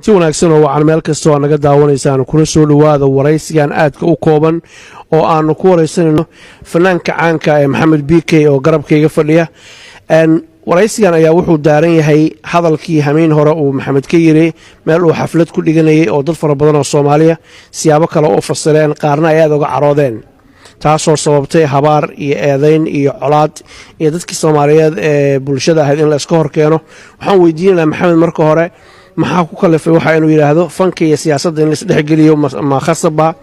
Si wanaagsan oo wacan meel kasta oo naga daawanaysaan, kuna soo dhowaada waraysigan aadka u kooban oo aanu ku waraysanayno fanaanka caanka ee Maxamed BK oo garabkayga fadhiya. Waraysigan ayaa wuxuu daaran yahay hadalkii hameen hore uu Maxamed ka yiri meel uu xaflad ku dhiganayay, oo dad fara badan oo Soomaaliya siyaabo kale u fasireen, qaarna ay aad uga caroodeen, taasoo sababtay habaar iyo eedayn iyo colaad iyo dadkii Soomaaliyeed ee bulshada ahayd in la iska horkeeno. Waxaan weydiinaynaa Maxamed marka hore, maxaa ku kalifay waxa inuu yidhaahdo fanka iyo siyaasadda in laisdhexgeliyo ma khasaba,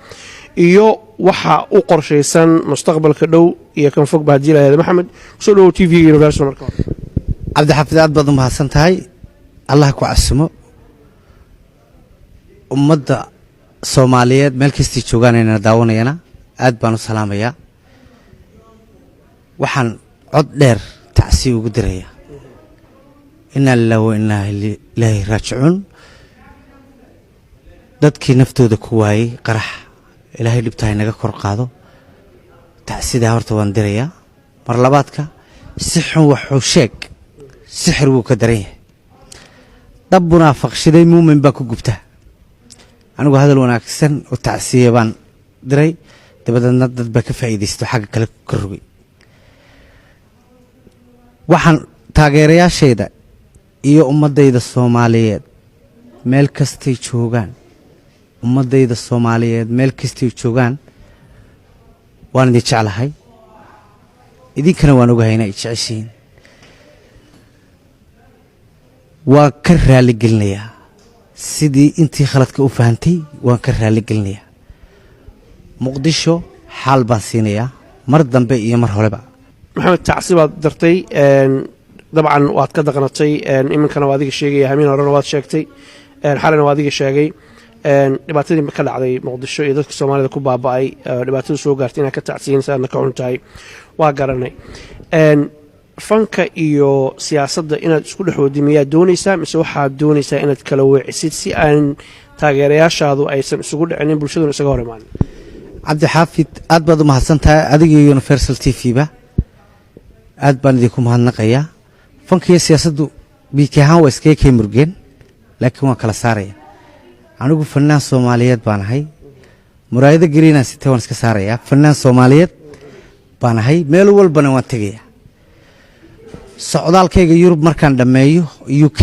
iyo waxa u qorshaysan mustaqbalka dhow iyo kan fogba haddii lahahdo? Maxamed, kusoo dhowow TV Universal marka hore. Cabdixaafid, aad baad u mahadsan tahay. Allah ku casumo. Ummadda Soomaaliyeed meel kastii joogaanayna daawanayana aad baan u salaamayaa. Waxaan cod dheer tacsi ugu dirayaa, inaa lilah wa inaa ilaahi raajicuun, dadkii naftooda ku waayey qarax. Ilaahay dhibtahay naga kor qaado. Tacsidaa horta waan dirayaa. Mar labaadka, si xun waxuu sheeg, sixir wuu ka daran yahay. Dab munaafaqshiday muumin baa ku gubta. Anigu hadal wanaagsan oo tacsiya baan diray, dabadeedna dad baa ka faa'iidaysto, xagga kale ka rogay. Waxaan taageerayaashayda iyo ummaddayda Soomaaliyeed meel kastay joogaan, ummaddayda Soomaaliyeed meel kastay joogaan, waan idin jeclahay, idinkana waan ogahay inay jeceshihiin. Waan ka raaligelinayaa sidii intii khaladka u fahantay, waan ka raaligelinayaa. Muqdisho xaal baan siinayaa mar dambe iyo mar horeba. Maxamed, tacsi baad dartay, dabcan waad ka daqnatay. Iminkana waa adiga sheegaya, hameen horena waad sheegtay, xalina waa adiga sheegay dhibaatadii ka dhacday Muqdisho iyo dadka Soomaalida ku baaba'ay, dhibaatada soo gaartay inaad ka tacsiyin, aadna ka xun tahay waa garanay. Fanka iyo siyaasadda inaad isku dhex wadi miyaad doonaysaa, mise waxaad doonaysaa inaad kala weecisid si aan taageerayaashaadu aysan isugu dhicinin, bulshaduna isaga hor imaanin? Cabdixaafid, aad baad u mahadsan tahay, adiga iyo Universal TV ba aad baan idinku mahadnaqayaa. Fanka iyo siyaasaddu BK ahaan waa iskaga kay murgeen, laakiin waan kala saaraya. Anigu fanaan Soomaaliyeed baan ahay. Muraayado gariinaan sitay waan iska saarayaa. Fanaan Soomaaliyeed baan ahay, meel walbana waan tegayaa. Socdaalkayga Yurub markaan dhammeeyo, UK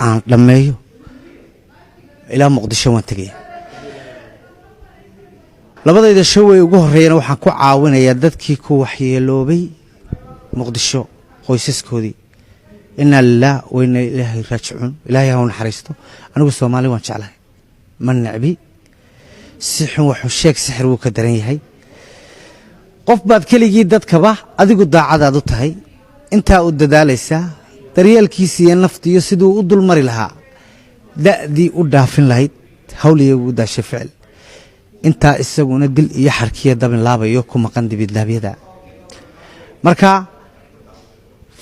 aan dhammeeyo, ilaa Muqdisho waan tegaya. Labadayda showay ugu horreeyana waxaan ku caawinayaa dadkii ku waxyeeloobay Muqdisho, qoysaskoodii. Inaa lilah wa inaa ilaahay raajicuun. Ilaahay ha u naxariisto. Anigu Soomaali waan jeclahay, ma necbi. Si xun waxuu sheeg, sixir wuu ka daran yahay. Qof baad keligii dadkaba adigu daacadaad u tahay, intaa u dadaalaysaa daryeelkiisa iyo naftiiyo siduu u dulmari lahaa, da'dii u dhaafin lahayd, hawliya ugu daashay ficil, intaa isaguna dil iyo xarkiya dabin laabayo ku maqan dibidlaabyada. Marka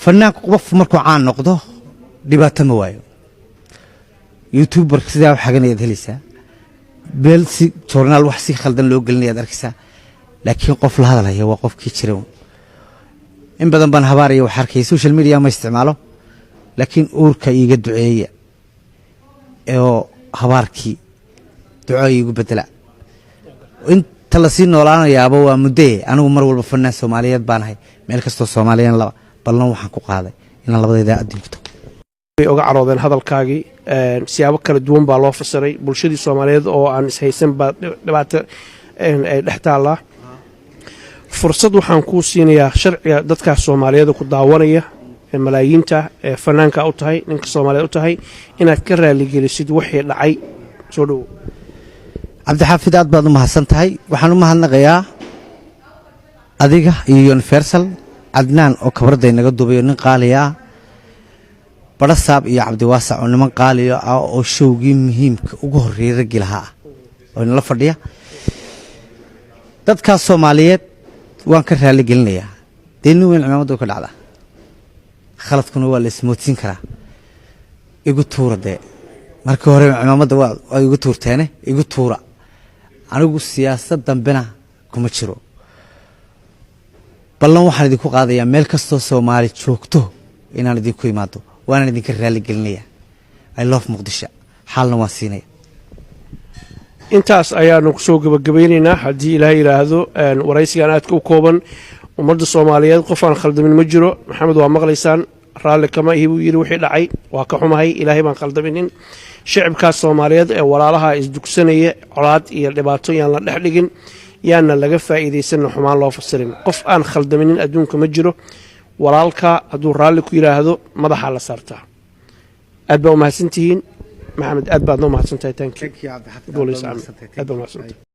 fanaanku qof markuu caan noqdo dhibaato ma waayo. YouTuber sidaa u xaganayaad helaysaa, meel si joornaal wax si khaldan loo gelinayaad arkaysaa, laakiin qof la hadalaya waa qofkii jira. In badan baan habaaraya wax arkaya. Social media ma isticmaalo, laakiin uurka iiga duceeya oo habaarkii duco iigu bedela. Inta lasii noolaanayaaba waa muddee. Anigu mar walba fanaan Soomaaliyeed baan ahay, meel kastoo Soomaaliyan laba ballan waxaan ku qaaday inaan labadayda adduunku tago. Way oga caroodeen hadalkaagii, siyaabo kala duwan baa loo fasiray. Bulshadii Soomaaliyeed oo aan ishaysan baa dhibaato ay dhex taallaa. Fursad waxaan kuu siinayaa sharciga dadkaas Soomaaliyeed ku daawanaya ee malaayiinta ee fanaanka u tahay, ninka Soomaaliyeed u tahay, inaad ka raaligelisid wixii dhacay. Soo dhowow. Cabdixaafid, aad baad u mahadsan tahay. Waxaan u mahadnaqayaa adiga iyo Universal, Cadnaan oo kabradday naga duubayo, nin qaaliya ah, Barasaab iyo Cabdiwaasac oo niman qaaliya ah oo showgii muhiimka ugu horreeyay raggii lahaa ah oo inala fadhiya. Dadkaas Soomaaliyeed waan ka raali gelinayaa. Dee nin weyn cimaamadda ka dhacda, khaladkuna waa la ismoodsiin karaa. Igu tuura dee, markii hore cimaamadda waa igu tuurteene, igu tuura. Anigu siyaasad dambena kuma jiro. Ballan waxaan idinku qaadayaa meel kastoo Soomaali joogto inaan idinku imaado, waanaan idinka raali gelinayaa. I love Muqdisho. Xaalna waan siinaya. Intaas ayaanu kusoo gebagabaynaynaa, haddii Ilaah yidhaahdo, waraysigan aadka u kooban. Ummadda Soomaaliyeed, qof aan khaldamin ma jiro. Maxamed waa maqlaysaan, raalli kama ihi buu yidhi wixii dhacay, waa ka xumahay, Ilaahay baan khaldaminin. Shicibkaas Soomaaliyeed ee walaalaha isdugsanaya, colaad iyo dhibaato yaan la dhex dhigin, yaana laga faa'iidaysanna, xumaan loo fasirin. Qof aan khaldaminin adduunka ma jiro. Walaalka hadduu raalli ku yidhaahdo, madaxaa la saartaa. Aad baa umahadsantihiin. Maxamed, aad baadna umahadsantahay. Thank you. Aad baa umahadsantahay.